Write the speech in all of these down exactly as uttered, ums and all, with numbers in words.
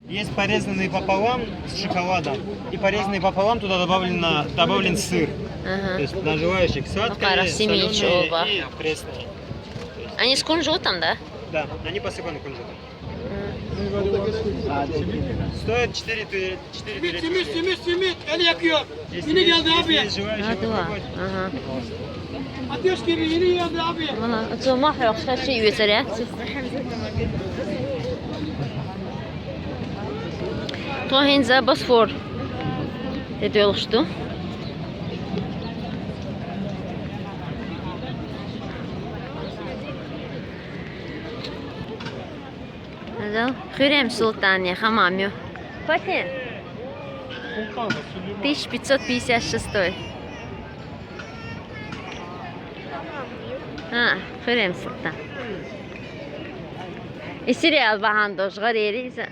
Есть порезанный пополам с шоколадом. И порезанный пополам туда добавлено, добавлен сыр. То Ага. Есть на желающих Ну, сладкое, хорошо, семечки соленое оба. И пресное. Они с кунжутом, да? Да, они посыпаны кунжутом. М. Стоит четыре тысячи. Simit, simit, simit, simit. El yakıyor. Yeni geldi abi. Есть желающие попробовать. Ага. Ateş gibi yeni geldi abi. Ана, цо мах ёх шаши юэсэрэ. Тохин за Босфор. Тэ дөлгөштө. Зал Хюрем Султан я хамам ё. Патен? Султан, Сулейман. Тысяча пятьсот пятьдесят шестой. А, Хюрем Султан. И сериал баһан дожгар ериза.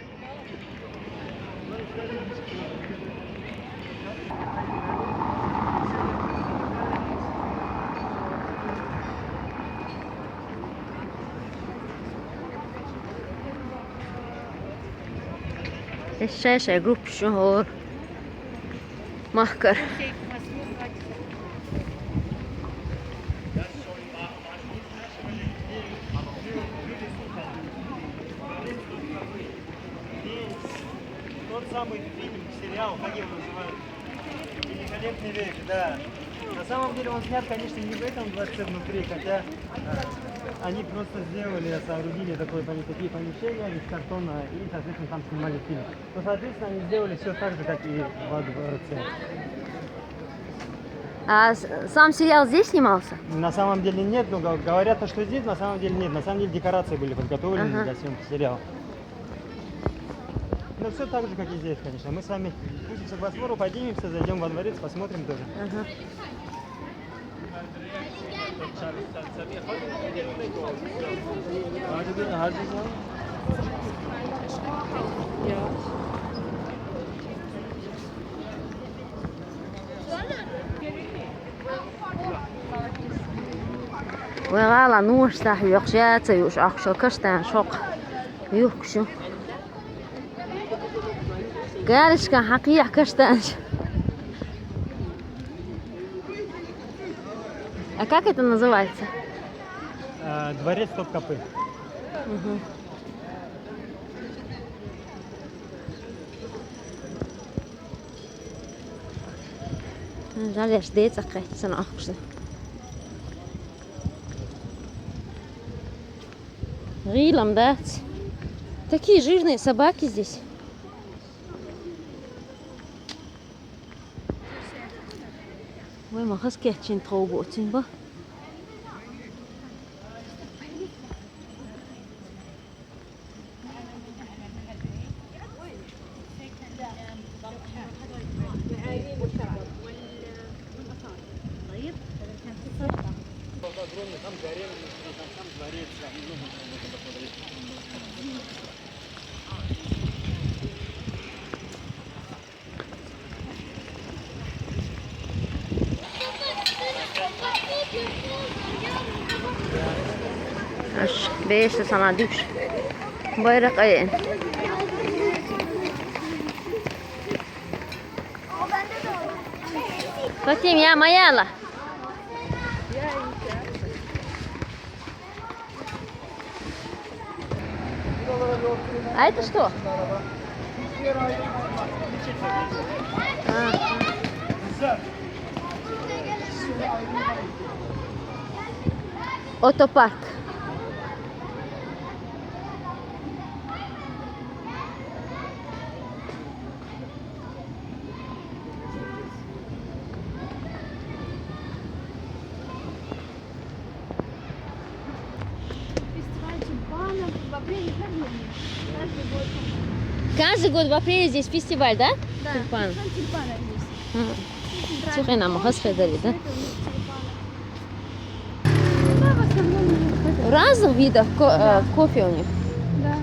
Эшшэ групп шуһуур. Махкар. Тот самый фильм, сериал, как его называют? Великолепный век, да. На самом деле он снят, конечно, не в этом дворце внутри, хотя они просто сделали, соорудили такое, пони- такие помещения из картона и, соответственно, там снимали фильм. Ну, соответственно, они сделали все так же, как и во дворце. А с- сам сериал здесь снимался? На самом деле нет, но га- говорят, что здесь, на самом деле нет. На самом деле декорации были подготовлены Ага. Для съемки сериала. Ну, все так же, как и здесь, конечно. Мы с вами спустимся к Босфору, поднимемся, зайдем во дворец, посмотрим тоже. Ага. Вегала нуш сах юхшаца юш ахшо каштан шок. Юхшу. Галочка хакия каштан. А как это называется? А, дворец Топкапы. Мгм. Жаль, аж децакъ кайтсан ахкъуса. Гъилам дац. Такие жирные собаки здесь. Вай, ма хас кэтчин тхоу боцин ба. Аш беш сана дүш. Байракъ айын. Фатим, я маяла. А это что? А. Отопарк. Фестиваль тюльпанов в апреле, в апреле. Каждый год. Каждый год в апреле здесь фестиваль, да? Да, тюльпан. Фестиваль тюльпанов здесь. Мгм. Цветочки, цветы у них тюльпаны. Да, в основном это. Разных видов ко- э, Да. Кофе у них. Да.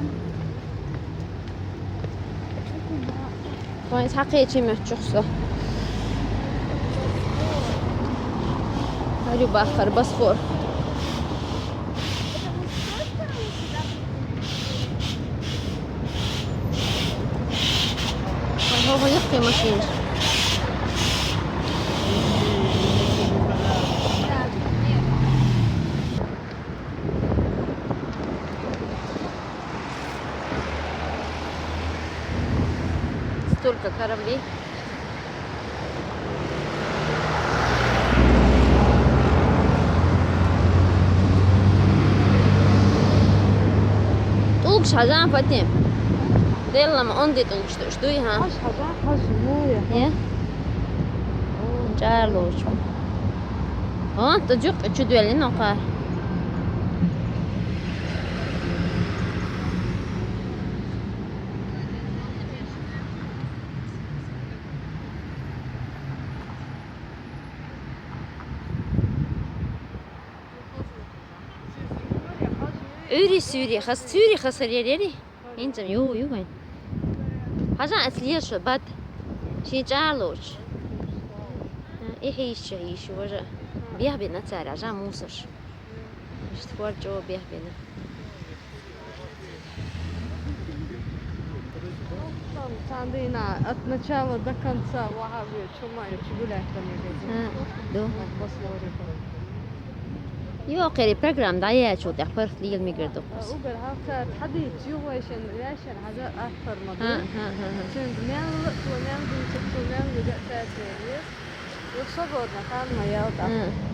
Вайн сакъечи мёччухсо. Ари бахар Босфор. Это мужской стороны сюда? Ого, яккхий машинаш. Столько кораблей. ТӀулгаш хьажа, Фатим. Деллама онда тӀулгаш дуй, хӀа? Хьажа, хьажа, хьажа, море. Е? ЧӀоагӀа лоӀув. ХӀа, тӀа жук чу доьллина кхар. Ӏуьйре суьйре хас, суьйре хасар яр яри? ХӀинца ю, ю вайн. Хьажа, аьс леша бат. Шен чӀоагӀа лоӀув. И хьийша, хьийша, важа. Бех бина цара, хьажа, мусарш. Иштта хӀор чӀоагӀа бех бина. Цхьан дийнахьа от начала до конца вахьаб чу ма ю, чу гулять там ю. А, ду. Йо, кхери программа дӀаяьлчул тӀехьа паргӀат лела мегар ду. Угар хьалцара хьадийцача, юхавешан, вешан хьажа атта ма ду. ХӀа, хӀа, хӀа, хӀа. Цуьнга мел, цо мел дийцар, цо мел вига цаьрца еза. Юха свободно хан ма ял тӀаккха. ХӀа.